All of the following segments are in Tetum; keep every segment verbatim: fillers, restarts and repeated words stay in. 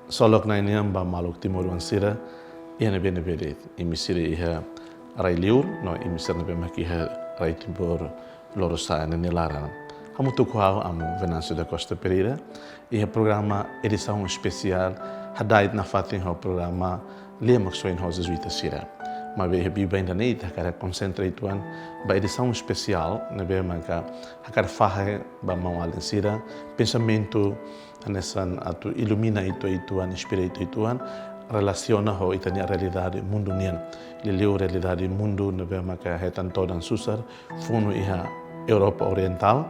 Ksolok Na'i nian ba maluk timoroan sira iha ne'ebé-ne'ebé de'it. Imi sira iha rai-liur no imi sira ne'ebé mak iha rai Timor Lorosa'e nia laran. Hamutuk ho ha'u, Amu Venâncio da Costa Pereira, iha programa edisaun espesiál, hada'et nafatin ho programa Lia Maksoin ho Jezuita sira. Maibé iha biban ida-ne'e ita hakarak konsentra uitoan ba edisaun espesiál ne'ebé maka hakarak fahe ba maun-alin sira pensamentu hanesan atu ilumina uitoan, inspira uitoan relasiona ho ita-nia realidade mundu nian. Liuliu realidade mundu ne'ebé maka hetan todan susar, funu iha Europa Orientál,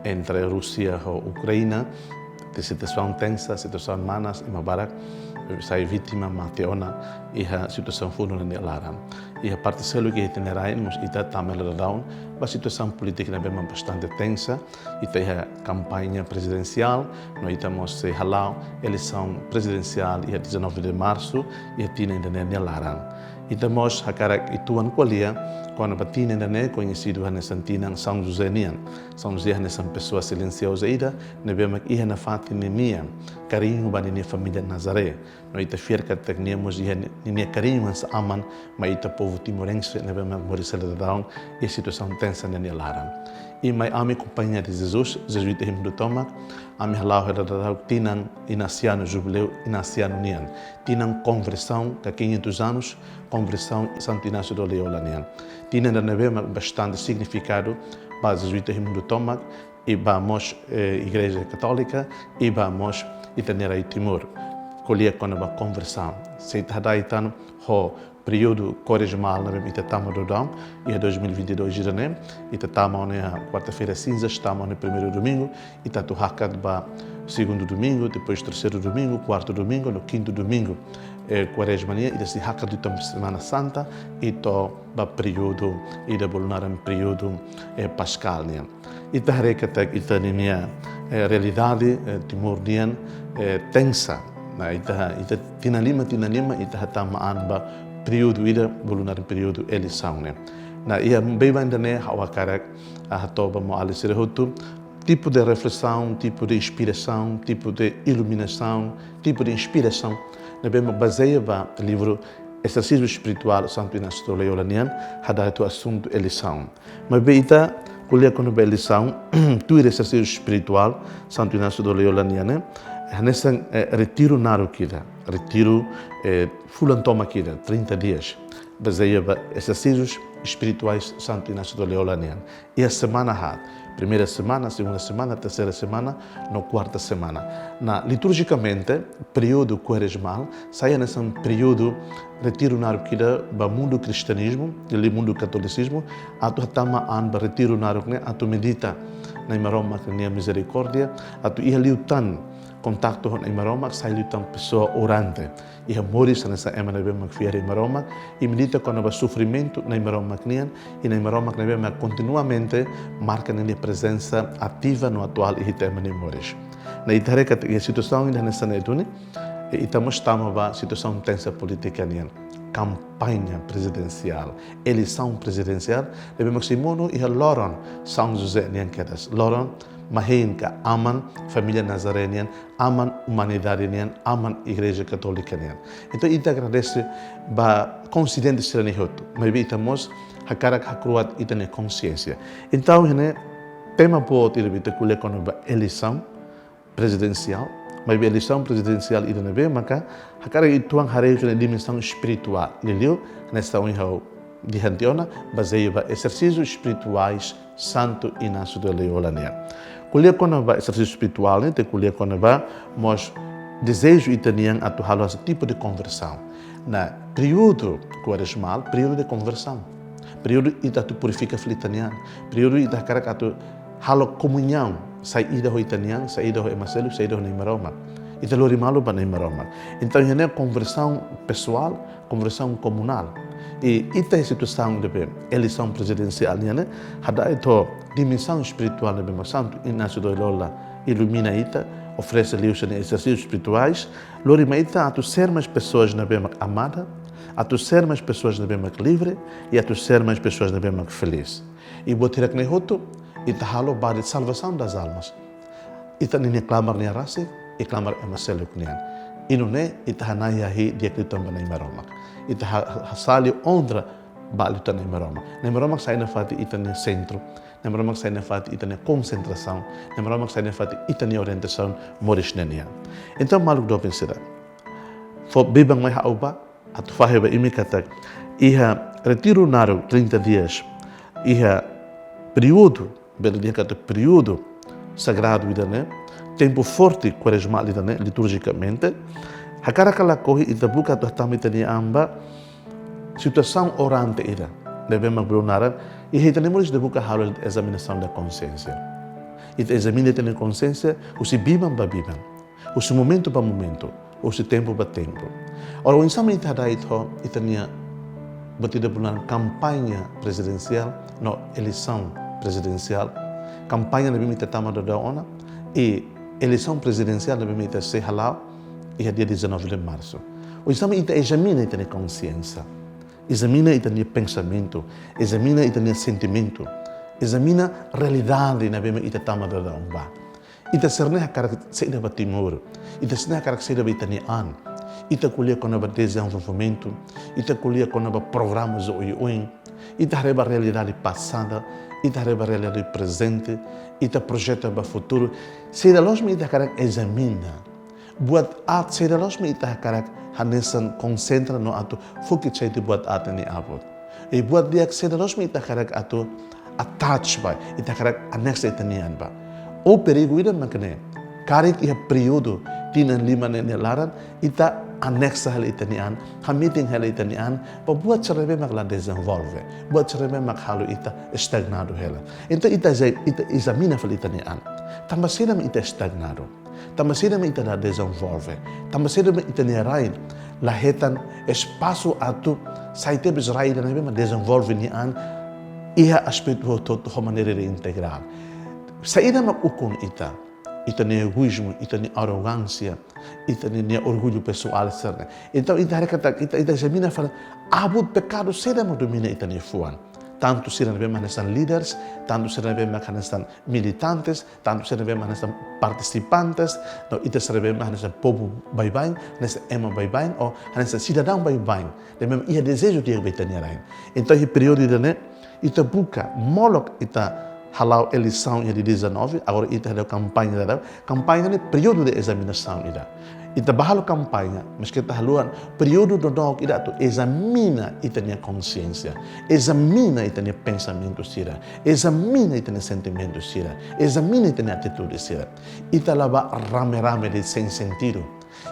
entre Rúsia ho Ukraina, iha situasaun tensa, situasaun manas, ema barak sai vítima, mate ona iha situasaun funu ne'e nia laran. Iha parte seluk iha ita-nia rain mós ita tama hela dadaun ba situasaun polítika ne'ebé mak bastante tensa, ita iha kampaña prezidensiál, no ita mós sei hala'o eleisaun prezidensiál iha dezanove de marsu, iha tinan ida-ne'e nia laran. Ita mós hakarak uitoan ko'alia kona-ba tinan ida-ne'e koñesidu hanesan tinan São José nian. São José hanesan pesoa silensioza ida ne'ebé mak iha nafatin ninia kariñu ba ninia família Nazaré. No ita fiar katak nia mós iha ni-, ninia kariñu hanesan aman mai ita povu timorense ne'ebé mak moris hela dadaun iha situasaun tensa ne'e nia laran. I mai ami Companhia de Jesus, Jezuita iha mundu tomak, ami hala'o hela dadaun tinan Inasianu, jubileu Inasianu nian. Tinan konversaun ka quinhentos anos, konversaun Santo Inácio de Loyola nian. Tinan ida ne'ebé mak bastante signifikadu ba Jezuita iha mundu tomak, i ba mós, eh, Igreja Katólika, i ba mós ita-nia rai Timor. Ko'alia kona-ba konversaun. Se ita hada'et tan ho períodu kuaresmál ne'ebé ita tama daudaun, iha dois mil e vinte e dois ida-ne'e, ita tama ona iha Quarta-feira Cinzas, tama ona iha primeiru domingu, ita atu hakat ba segundu domingu, depois terseiru domingu, kuartu domingu, no kintu domingu. Eh, Kuaresma nian, ita sei hakat uitoan Semana Santa, i to'o ba períodu, ida bolu naran períodu, eh, Paskál nian. Ita haree katak ita ninia, eh, realidade, eh, Timor nian, eh, tensa. Nah, ita, ita tinan lima, tinan lima, ita hatama an ba períodu ida, bolu naran períodu eleisaun ne'e. Nah, iha biban ida-ne'e ha'u hakarak, ah, hato'o ba maun-alin sira hotu, tipu de reflesaun, tipu de inspirasaun, tipu de iluminasaun, tipu de inspirasaun ne'ebé mak bazeia ba livru Exercício Espiritual Santo Inácio de Loyola nian, hada'et ho asuntu eleisaun. Maibé ita ko'alia kona-ba eleisaun, tuir Exercício Espiritual Santo Inácio de Loyola nian ne'e, hanesan, eh, retiru naruk ida, retiru, eh, fulan tomak ida, trinta dias. Bazeia ba Exercícios Espirituais Santo Inácio de Loyola nian. Iha semana haat, primeira semana, segunda semana, terceira semana, no quarta semana. Nah, liturjikamente, períodu kuaresmál sai hanesan períodu retiru naruk ida ba mundu kristianizmu, liuliu mundu katolisizmu, atu hatama an ba retiru naruk ne'e, atu medita Na'i Maromak nia mizerikórdia, atu iha liután kontaktu ho Na'i Maromak, sai liután pesoa orante. Iha moris hanesan ema ne'ebé mak fiar iha Maromak, i medita kona-ba sofrimentu Na'i Maromak nian, i Na'i Maromak ne'ebé mak kontinuamente marka ninia prezensa ativa no atuál iha ita ema nia moris. Nah, ita haree katak iha situasaun ida hanesan ne'e duni, i ita mós tama ba situasaun tensa polítika nian. Kampaña prezidensiál, eleisaun prezidensiál, ne'ebé mak sei monu iha loron São José nian kedas. Loron mahein ka aman família Nazaré nian, aman umanidade nian, aman Igreja Katólika nian. Entaun, ita agradese ba konsidente sira-ne'e hotu. Maibé ita mós hakarak hakru'at ita-nia konsiénsia. Entaun, iha ne'e tema boot ida ita ko'alia kona-ba eleisaun prezidensiál. Maibé eleisaun prezidensiál ida ne'ebé maka hakarak uitoan haree nia dimensaun espirituál. Liuliu, hanesan ohin ha'u dehan tiha ona, bazeia ba Exercícios Espirituais Santo Inácio de Loyola nian. Ko'alia kona-ba exercício espiritual ne'e, ita ko'alia kona-ba mós dezeju ita-nian atu halo hanesan tipu de konversaun. Nah, períodu kuaresmál, períodu de konversaun. Períodu ita atu purifika fali ita-nian. Períodu ita hakarak atu halo komuñaun, saida ho ita-nian, saida ho ema seluk, saida ho Na'i Maromak. Ita lori malu ba Na'i Maromak. Entaun, iha ne'e konversaun pesoál, konversaun komunál. I ita iha situasaun ne'ebé eleisaun prezidensiál nian ne'e, hada'et ho dimensaun espirituál ne'ebé mak Santo Inácio de Loyola ilumina ita, oferese liuhusi nia exercícios espirituais, lori mai ita atu ser mais pessoas ne'ebé mak amada, atu ser mais pessoas ne'ebé mak livre, i atu ser mais pessoas ne'ebé mak feliz. I buat hirak-ne'e hotu, ita halo ba de'it salvação das almas. Ita ninia klamar nia rasik, i klamar ema seluk nian. I nune'e ita hana'i hahi'i di'ak liután ba Na'i Maromak. Ita ha-, ha-, hasali onra ba liután Na'i Maromak. Na'i Maromak sai nafatin ita-nia sentru. Na'i Maromak sai nafatin ita-nia konsentrasaun. Na'i Maromak sai nafatin ita-nia orientasaun moris ne'e nian. Entaun, maluk doben sira, fó biban mai ha'u ba, atu fahe ba imi katak iha retiru naruk trinta dias, iha períodu, bele dehan katak períodu sagradu ida-ne'e, tempu forte kuaresmál ida-ne'e, liturjikamente, hakarak ka lakohi, ita buka atu hatama ita-nia an ba situasaun orante ida, ne'ebé mak bolu naran, iha ita-nia moris ita buka halo ezaminasaun da konsiénsia. Ita ezamina ita-nia konsiénsia husi biban ba biban, husi momentu ba momentu, husi tempu ba tempu. Ora, oinsá mak ita hada'et ho ita-nia, buat ida bolu naran, kampaña prezidensiál no eleisaun prezidensiál. Kampaña ne'ebé mak ita tama daudaun ona, i eleisaun prezidensiál ne'ebé mak ita sei hala'o iha dia dezanove de marsu. Oinsá mak ita ezamina ita-nia konsiénsia, ezamina ita-nia pensamentu, ezamina ita-nia sentimentu, ezamina realidade ne'ebé mak ita tama daudaun ba. Ita sira-ne'e hakarak saida ba Timor? Ita sira-ne'e hakarak saida ba ita-nia an? Ita ko'alia kona-ba dezenvolvimentu, ita ko'alia kona-ba programa oioin, ita haree ba realidade pasada, ita haree ba realidade prezente, ita projeta ba futuru. Saida loos mak ita hakarak ezamina? Buat aat saida loos mak ita hakarak hanesan konsentra no atu foka tiha iha buat aat ne'e abut? I buat di'ak saida loos mak ita hakarak atu attach ba, ita hakarak aneksa ita-nia an ba? Ou perigu ida mak ne'e, karik iha períodu tinan lima ne'e nia laran, ita aneksa hela ita-nia an, hametin hela ita-nia an ba buat sira ne'ebé mak la dezenvolve, buat sira ne'ebé mak halo ita estagnadu hela. Entaun ita eza-, ita ezamina fali ita-nia an. Tanba saida mak ita estagnadu? Tanba saida mak ita la dezenvolve? Tanba saida mak ita-nia rai la hetan espasu atu sai tebes rai ida ne'ebé mak dezenvolve nia an iha aspetu hotu-hotu ho maneira integrál? Saida mak ukun ita? Ita-nia egoízmu, ita-nia arrogánsia, ita-nia, nia orgullu pesoál sira-ne'e. Entaun ita haree katak, ita, ita ezamina fali, abut pekadu saida mak domina ita-nia fuan? Tantu sira ne'ebé mak hanesan líderes, tantu sira ne'ebé mak hanesan militantes, tantu sira ne'ebé mak hanesan partisipantes, no ita sira ne'ebé mak hanesan povu baibain, hanesan ema baibain, ou hanesan sidadaun baibain, ne'ebé mak iha dezeju di'ak ba ita-nia rain. Entaun iha períodu ida-ne'e, ita buka, molok ita hala'o eleisaun iha dia dezanove, agora ita hala'o kampaña daudaun, kampaña ne'e períodu de ezaminasaun ida. Ita bá halo kampaña, maske ita haluha períodu dook ida atu ezamina ita-nia konsiénsia, ezamina ita-nia pensamentu sira, ezamina ita-nia sentimentu sira, ezamina ita-nia atitude sira. Ita la bá rame-rame de'it sein sentidu.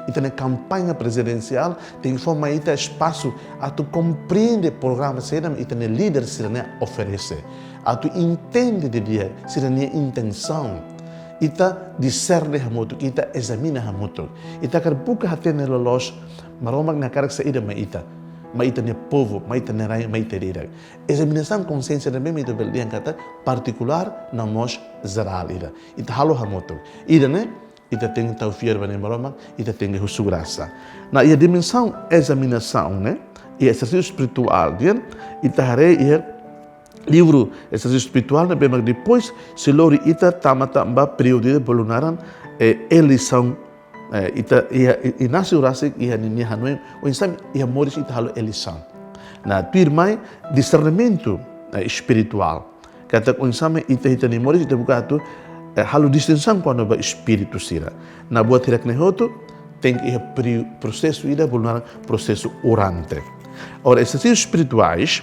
Ita-nia kampaña prezidensiál tenke fó mai ita espasu atu komprende programa saida mak ita-nia líder sira-ne'e oferese, atu entende didi'ak sira-nia intensaun. Ita diserne hamutuk, ita ezamina hamutuk. Ita hakarak buka hatene loloos Maromak nia hakarak saida mai ita, mai ita-nia povu, mai ita-nia rain, mai ita ida-idak. Ezaminasaun konsiénsia ne'ebé mak ita bele dehan katak partikulár no mós jerál ida. Ita halo hamutuk. Ida-ne'e, ita tenke tau fiar ba Na'i Maromak, ita tenke husu grasa. Nah, iha dimensaun ezaminasaun ne'e, iha ezersísiu espirituál nian, ita haree iha livru Ezersísiu Espirituál ne'ebé mak depois sei lori ita tama tan ba períodu ida bolu naran, eh, eleisaun, eh, ita, iha, i, Inácio rasik iha ninia hanoin, oinsá iha moris ita halo eleisaun. Nah, tuirmai disernimentu, eh, espirituál. Katak oinsá mak ita, ita-nia moris ita buka atu, eh, halo distinsaun kona-ba espíritu sira. Nah, buat hirak-ne'e hotu tenke iha pri-, prosesu ida bolu naran prosesu orante. Ora, ezersísius espirituais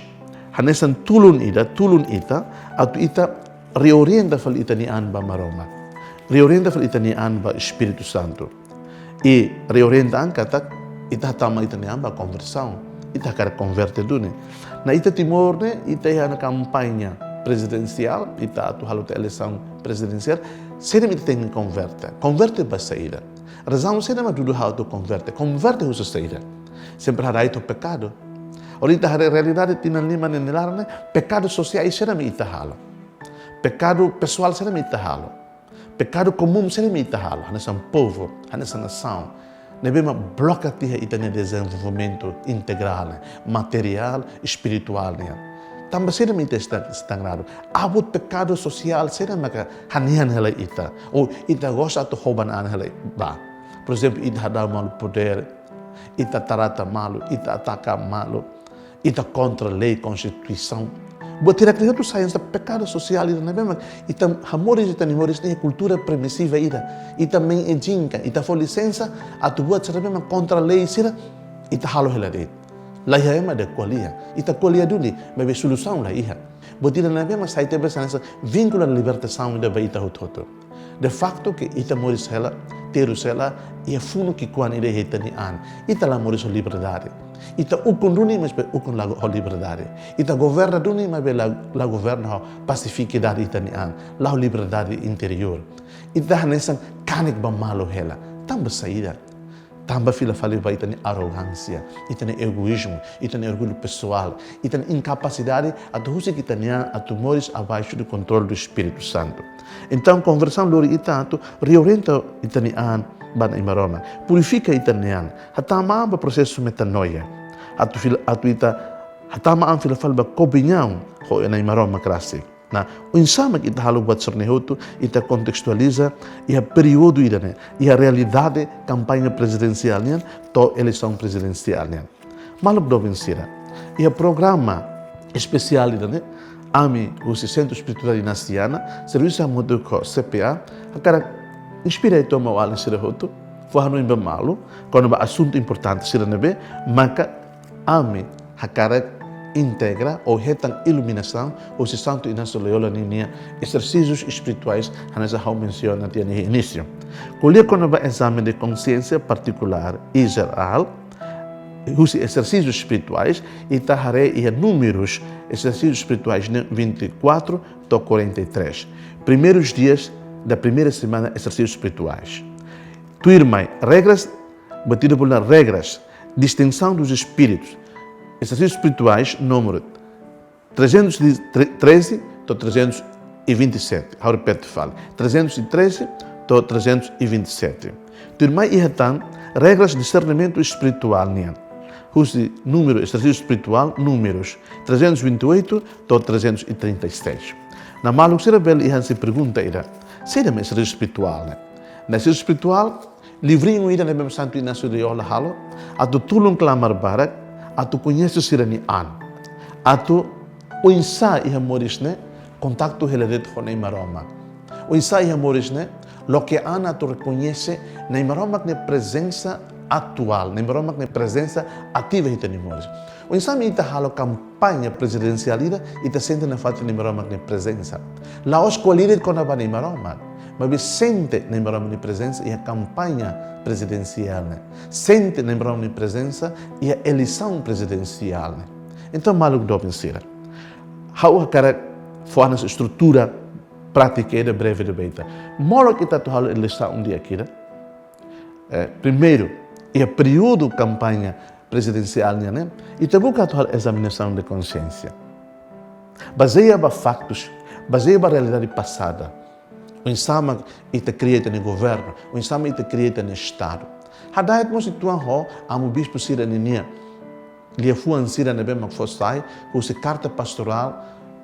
hanesan tulun ida, tulun ita, atu ita reorienta fali ita-nia an ba Maromak. Reorienta fali ita-nia an ba Espíritu Santu. I reorienta an katak ita hatama ita-nia an ba konversaun. Ita hakarak konverte duni. Nah, ita Timor ne'e, ita iha ona kampaña prezidensiál, ita atu halo tiha eleisaun prezidensiál, saida mak ita tenke konverte? Konverte ba saida? Razaun saida mak dudu ha'u atu konverte? Konverte husi saida? Sempre hada'et ho pekadu. Ora ita haree realidade tinan lima ne'e nia laran ne'e, pekadu sosiál saida mak ita halo? Pekadu pesoál saida mak ita halo? Pekadu komún saida mak ita halo, hanesan povu, hanesan nasaun, ne'ebé mak blokia tiha ita-nia dezenvolvimentu integrál, materiál, espirituál nian? Tanba saida mak ita esta-, estagnadu? Abut pekadu sosiál saida maka hanehan hela ita, ou ita gosta atu hoban an hela ba? Por ezemplu, ita hadau malu podér, ita trata malu, ita ataka malu, ita kontra lei, konstituisaun. Buat hirak-ne'e hotu sai hanesan pekadu sosiál ida ne'ebé mak ita hamoris, ita-nia moris ne'e kultura permisiva ida. Ita mengizinkan, ita fó lisensa atu buat sira ne'ebé mak kontra lei sira, ita halo hela de'it. La iha ema ida ko'alia. Ita ko'alia duni, maibé solusaun la iha. Buat ida ne'ebé mak sai tebes hanesan vínkulu libertasaun ida ba ita hotu-hotu. De facto ke ita moris hela, terus hela, iha funu ki'ikoan ida iha ita-nia an. Ita la moris ho liberdade. Ita ukun duni, maibé ukun la ho liberdade. Ita governa duni, maibé la, la governa ho pasifikidade ita-nia an, la ho liberdade interiór. Ita hanesan kanek ba malu hela. Tanba saida? Tanba fila fali ba ita-nia arrogánsia, ita-nia egoízmu, ita-nia orgullu pesoál, ita-nia inkapasidade atu husik ita-nia an atu moris abaixo do controle do Espírito Santo. Entaun, konversaun lori ita atu reorienta ita-nia an ba Nai Maromak, purifika ita-nia an, hatama an ba prosesu metanoia, atu fil-, atu ita hatama an fila fali ba komunhão ho Nai Maromak rasik. Nah, oinsá mak ita halo buat sira-ne'e hotu, ita kontestualiza iha períodu ida-ne'e, iha realidade kampaña prezidensiál nian, to'o eleisaun prezidensiál nian. Maluk doben sira, iha programa espesiál ida-ne'e, ami husi Sentru Espirituál Inasiana, servisu hamutuk ho C P A, hakarak inspira ita maun-alin sira hotu, fó hanoin ba malu, kona-ba asuntu importante sira ne'ebé maka ami hakarak integra ou hetan iluminasaun husi Santu Inácio Loyola ninia ezersísius espirituais, hanesan ha'u mensiona tiha iha inísiu. Ko'alia kona-ba ezame de konsiénsia partikulár i jerál, husi ezersísius espirituais, ita haree iha Númerus, ezersísius espirituais ne'e vinte e quatro to'o quarenta e três. Primeiros dias da primeira semana, ezersísius espirituais. Tuirmai, regras, buat ida bolu naran regras, distinção dos espíritos. Ezersísius espirituais, número trezentos e treze to'o trezentos e vinte e sete. Ha'u repete fali. Trezentos e treze to'o trezentos e vinte e sete. Tuirmai iha tan regras disernimentu espirituál nian. Husi númeru ezersísiu espirituál, Númerus trezentos e vinte e oito to'o trezentos e trinta e seis. Nah, maluk sira bele iha hanesan pergunta ida. Saida mak ezersísiu espirituál ne'e? Nah, ezersísiu espirituál, livrinhu ida ne'ebé Santu Inácio Loyola halo, atu tulun klamar barak, atu koñese sira-nia an. Atu oinsá iha moris ne'e, kontaktu hela de'it ho Nai Maromak. Oinsá iha moris ne'e, loke an atu rekoñese Nai Maromak nia prezensa atuál, Nai Maromak nia prezensa ativa iha ita-nia moris. Oinsá mak ita halo kampaña prezidensiál ida, ita sente nafatin Nai Maromak nia prezensa. La'ós ko'alia de'it kona-ba Nai Maromak, maibé sente Nai Maromak nia prezensa iha kampaña prezidensiál ne'e. Sente Nai Maromak nia prezensa iha eleisaun prezidensiál ne'e. Entaun, maluk doben sira, ha'u hakarak fó hanesan estrutura prátika ida breve de'it ba ita. Molok ita atu halo eleisaun di'ak ida, eh, primeiru, iha períodu kampaña prezidensiál nian ne'e, ita buka atu halo ezaminasaun de konsiénsia. Bazeia ba faktus, bazeia ba realidade pasada. Oinsá mak ita kria ita-nia governu, oinsá mak ita kria ita-nia estadu. Hada'et mós uitoan ho amu bispu sira ninia liafuan sira ne'ebé mak fó sai husi karta pastorál,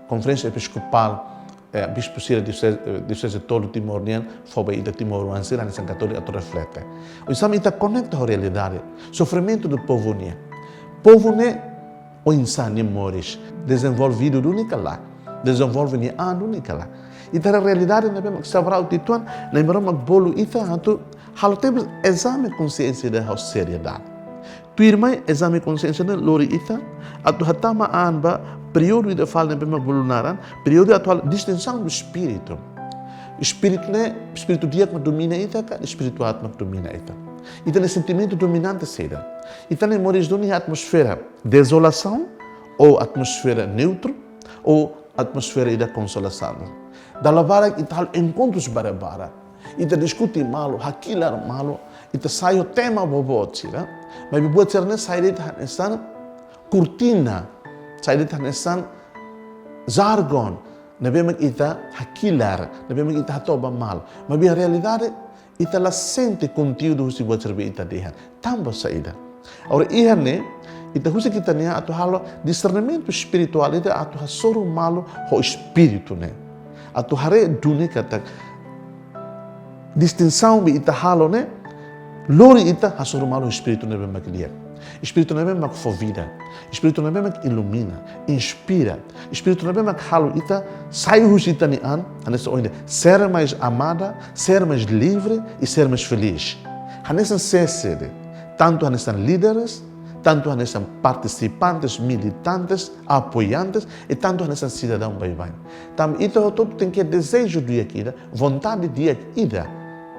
Konferénsia Episkopál, eh, bispu sira dioseze, eh, dioseze tolu Timor nian, fó ba ita timoroan sira hanesan katólika atu reflete. Oinsá mak ita konekta ho realidade, sofrimentu do povu nian. Povu ne'e oinsá nia moris, dezenvolvidu duni ka lae, dezenvolve nia an duni ka lae. Ita haree realidade ne'ebé mak sabraut uitoan, Nai Maromak bolu ita atu halo tebes ezame konsiénsia ida ho seriedade. Tuirmai ezame konsiénsia ne'e lori ita atu hatama an ba períodu ida fali ne'ebé mak bolu naran, períodu atuál, distinsaun do espíritu. Espíritu ne'e, espíritu di'ak mak domina ita ka espíritu aat mak domina ita? Ita-nia sentimentu dominante saida? Ita-nia moris duni iha atmosfera dezolasaun ou atmosfera neutru ou atmosfera ida konsolasaun? Dala barak ita halo enkontrus barak-barak. Ita diskute malu, hakilar malu, ita sai ho tema boboot sira. Maibé buat sira-ne'e sai de'it hanesan kurtina, sai de'it hanesan jargon ne'ebé mak ita hakilar, ne'ebé mak ita hato'o ba malu. Maibé realidade, ita la sente konteúdu husi buat sira ne'ebé ita dehan. Tanba saida? Agora, iha ne'e, ita husik ita-nia an atu halo disernimentu espirituál ida atu hasoru malu ho espíritu ne'e. Atu haree duni katak distinsaun ne'ebé ita halo ne'e, Lori ita hasoru malu espíritu ne'ebé mak di'ak. Espíritu ne'ebé mak fó vida. Espíritu ne'ebé mak ilumina, inspira. Espíritu ne'ebé mak halo ita sai husi ita-nia an, hanesan ohin dehan, ser mais amada, ser mais livre e ser mais feliz. Hanesan sé-sé de'it, tantu hanesan líderes, tantu hanesan partisipantes, militantes, apoiantes, e tantu hanesan sidadaun baibain. Tanba ita hotu-hotu tenke dezeju di'ak ida, vontade di'ak ida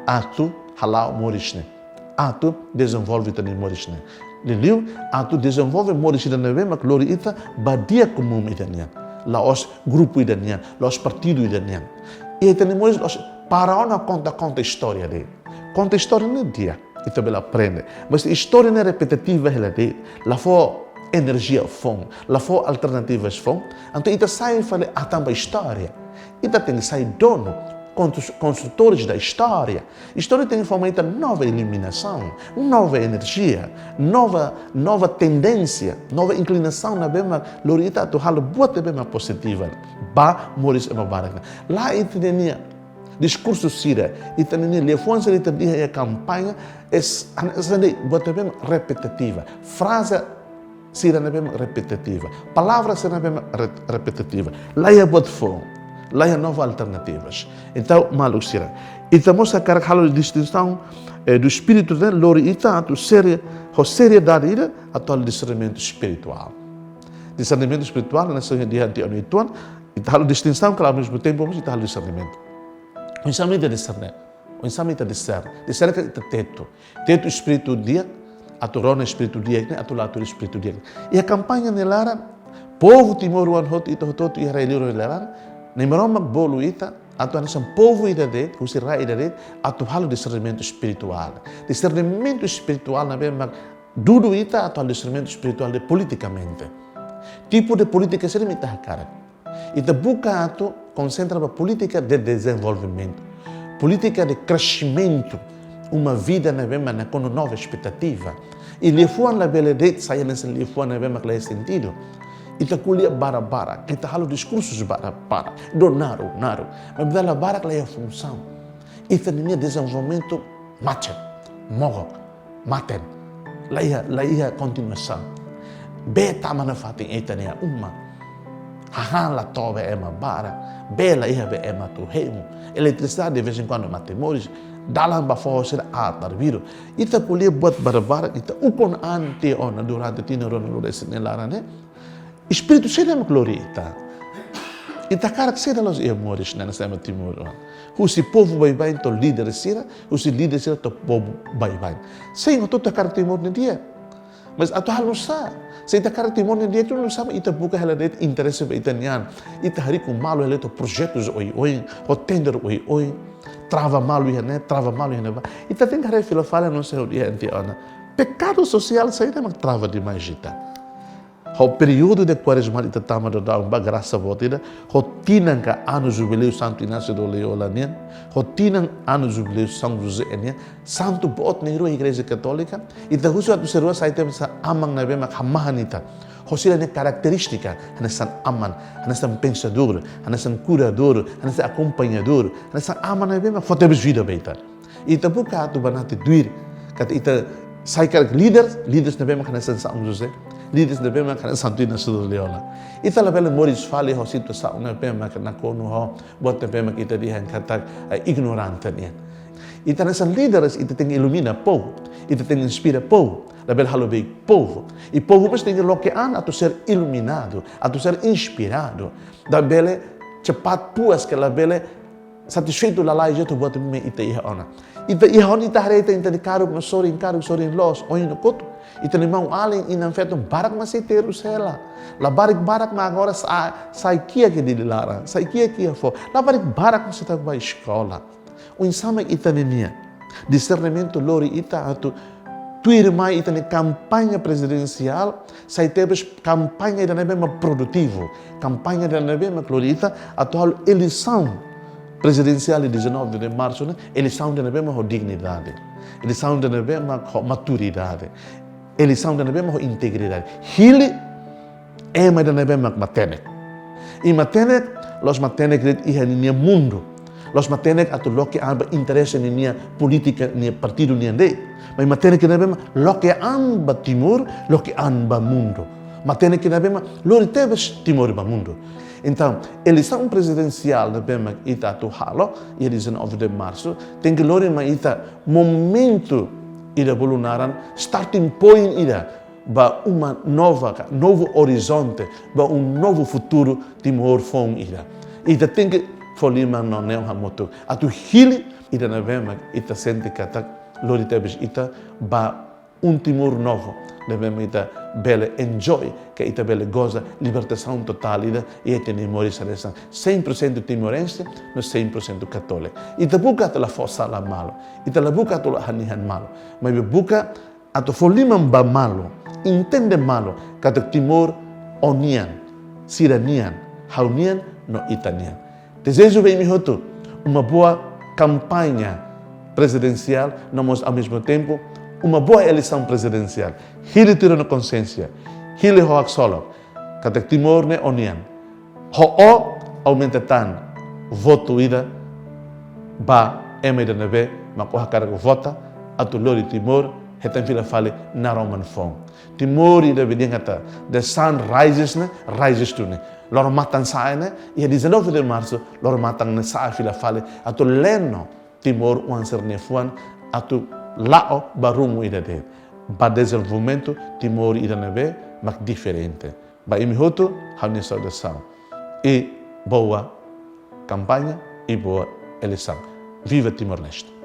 atu hala'o moris ne'e, atu dezenvolve ita-nia moris ne'e. Liuliu atu dezenvolve moris ida ne'ebé mak lori ita ba di'ak komún ida nian, la'ós grupu ida nian, la'ós partidu ida nian. I ita-nia moris la'ós para ona konta-konta istória de'it. Konta istória ne'e di'ak, ita bele aprende. Mas istória ne'e repetitiva hela de'it, la fó enerjia foun, la fó alternativas foun, entaun ita sai fali atan ba istória. Ita tenke sai donu, konstrus-, konstrutores da história. Istória tenke fó mai ita nova iluminasaun, nova enerjia, nova, nova tendénsia, nova inklinasaun ne'ebé mak lori ita atu halo buat ne'ebé mak pozitiva ba moris ema barak. La'ós ita-nia diskursu sira, ita-nia liafuan sira ita dehan iha kampaña, es, an-, es ande buat ne'ebé mak repetitiva. Fraze sira ne'ebé mak repetitiva. Palavra sira ne'ebé mak re-, repetitiva. La iha buat foun, la iha nova alternativas. Entaun, maluk sira, ita mós hakarak halo distinsaun, eh, do espírito, ne'e lori ita atu seria, ho seriedade ida atu halo disernimentu espirituál. Disernimentu espirituál, hanesan dehan tiha ona uitoan, ita halo distinsaun, klaru, ao mesmo tempo mós ita halo disernimentu. Oinsá mak ita diserne? Oinsá mak ita diserne? Diserne katak ita tetu. Tetu espíritu di'ak, atu rona espíritu di'ak ne'e, atu la'o tuir espíritu di'ak. Iha kampaña nia laran, povu timoroan hotu, ita hotu-hotu iha rai-liur nia laran, Nai Maromak bolu ita atu hanesan povu ida de'it, husi rai ida de'it, atu halo disernimentu espirituál. Disernimentu espirituál ne'ebé mak dudu ita atu halo disernimentu espirituál de'it politikamente. Tipu de polítika saida mak ita hakarak? Ita buka atu konsentra ba polítika de dezenvolvimentu, polítika de kresimentu, uma vida ne'ebé mak nakonu nova espetativa. I liafuan labele de'it sai hanesan liafuan ne'ebé mak la iha sentidu. Ita ko'alia barak-barak, ita halo diskursus barak-barak, dodok naruk-naruk, maibé dala barak la iha funsaun. Ita-nia dezenvolvimentu macet, mogok, maten, la iha, la iha kontinuasaun. Bee tama nafatin ita-nia uma. Hahán la to'o ba ema barak, bee la iha ba ema atu hemu. Eletrisidade de vez em quando mate moris, dalan ba foho sira aat arbiru. Ita ko'alia buat barak-barak, ita ukun an tiha ona durante tinan rua-nulu resin nia laran ne'e. Espíritu saida mak lori ita? Ita hakarak saida loos iha moris ne'e, hanesan ema timoroan? Husi povu baibain to'o líder sira, husi líder sira to'o povu baibain. Sin, hotu-hotu hakarak Timor ne'e di'ak. Mas atu halo nu'usá? Se ita hakarak Timor ne'e di'ak, nu'usá mak ita buka hela de'it interese ba ita-nia an? Ita hariku malu hela de'it ho projetus oioin, ho tender oioin, trava malu iha ne'e, trava malu iha ne'ebá. Ita tenke haree fila fali no se hodi enti ona. Pekadu sosiál saida mak trava demais ita? Ho períodu de Kuarezma ita tama daudaun ba grasa boot ida, ho tinan ka anu jubileu Santu Inácio de Loyola nian, ho tinan anu jubileu São José nian, santu boot na'in-rua Igreja Katólika, ita husu atu sira rua sai tebes hanesan aman ne'ebé mak hamahan ita. Ho sira-nia karakterístika, hanesan aman, hanesan pensadór, hanesan kuradór, hanesan akompañadór, hanesan aman ne'ebé mak fó tebes vida ba ita. Ita buka atu banati tuir, katak ita sai karik líder, líder ne'ebé mak hanesan São José, líder ne'ebé mak hanesan Santu Inácio de Loyola. Ita labele moris fali ho situasaun ne'ebé mak nakonu ho buat ne'ebé mak ita dehan katak, eh, ignorante nian. Ita hanesan líderes, ita tenke ilumina povu, ita tenke inspira povu, labele halo beik povu. I povu mós tenke loke an atu ser iluminadu, atu ser inspiradu. Labele cepat puas ka labele satisfeitu lalais atu buat ne'ebé ita iha ona. Ita iha ona, ita haree ita, ita-nia karuk mak sorin, karuk sorin loos, ohin no kotuk. Ita-nia maun-alin, inan-feton barak mak sei terus hela. Labarik barak mak agora sa-, sai kiak iha Dili laran, sai kiak iha foho. Labarik barak mak sei tama ba eskola. Oinsá mak ita-nia nian? Disernimentu lori ita atu tuirmai ita-nia kampaña prezidensiál, sai tebes kampaña ida ne'ebé mak produtivu, kampaña ida ne'ebé mak lori ita atu halo eleisaun prezidensiál iha dezanove de marsu ne'e, eleisaun ida ne'ebé mak ho dignidade, eleisaun ida ne'ebé mak ho maturidade, eleisaun ida ne'ebé mak ho integridade. Hili ema ida ne'ebé mak matenek. I matenek, la'ós matenek de'it iha ninia mundu. La'ós matenek atu loke an ba interese ninia polítika nia partidu nian de'it. Mas matenek ida ne'ebé mak loke an ba Timor, loke an ba mundu. Matenek ida ne'ebé mak lori tebes Timor ba mundu. Entaun, eleisaun prezidensiál ne'ebé mak ita atu halo iha dezanove de marsu, tenke lori mai ita momentu ida bolu naran starting point ida ba uma nova ka novo horizonte, ba um novo futuro Timor foun ida. Ita tenke fó liman no neon hamutuk atu hili ida ne'ebé mak ita sente katak lori tebes ita ba um Timor novo, ne'ebé mak ita bele enjoy, ka ita bele goza libertasaun totál ida iha ita-nia moris hanesan cem por cento timorense no cem por cento católico. Ita buka atu la fó sala malu, ita la buka atu la hanihan malu, maibé buka atu fó liman ba malu, entende malu katak Timor ó-nian, sira-nian, ha'u-nian no ita-nian. Dezeju ba imi hotu uma boa kampaña prezidensiál, no mós ao mesmo tempo uma boa eleisaun prezidensiál. Hili tuir ó-nia konxiénsia, hili ho haksolok katak Timor ne'e ó-nian. Ho ó aumenta tan votu ida ba ema ida ne'ebé mak ó hakarak vota atu lori Timor hetan fila fali naroman foun. Timor ida ne'ebé dehan katak the sun rises ne'e, rises too ne'e. Loro-matan sa'e ne'e, iha dezanove de marsu, loro-matan ne'e sa'e fila fali atu leno Timor oan sira-nia fuan atu la'o ba rumu ida de'it, ba dezenvolvimentu Timor ida ne'ebé mak diferente. Ba imi hotu ha'u-nia saudasaun. I boa kampaña, i boa eleisaun. Viva Timor-Leste!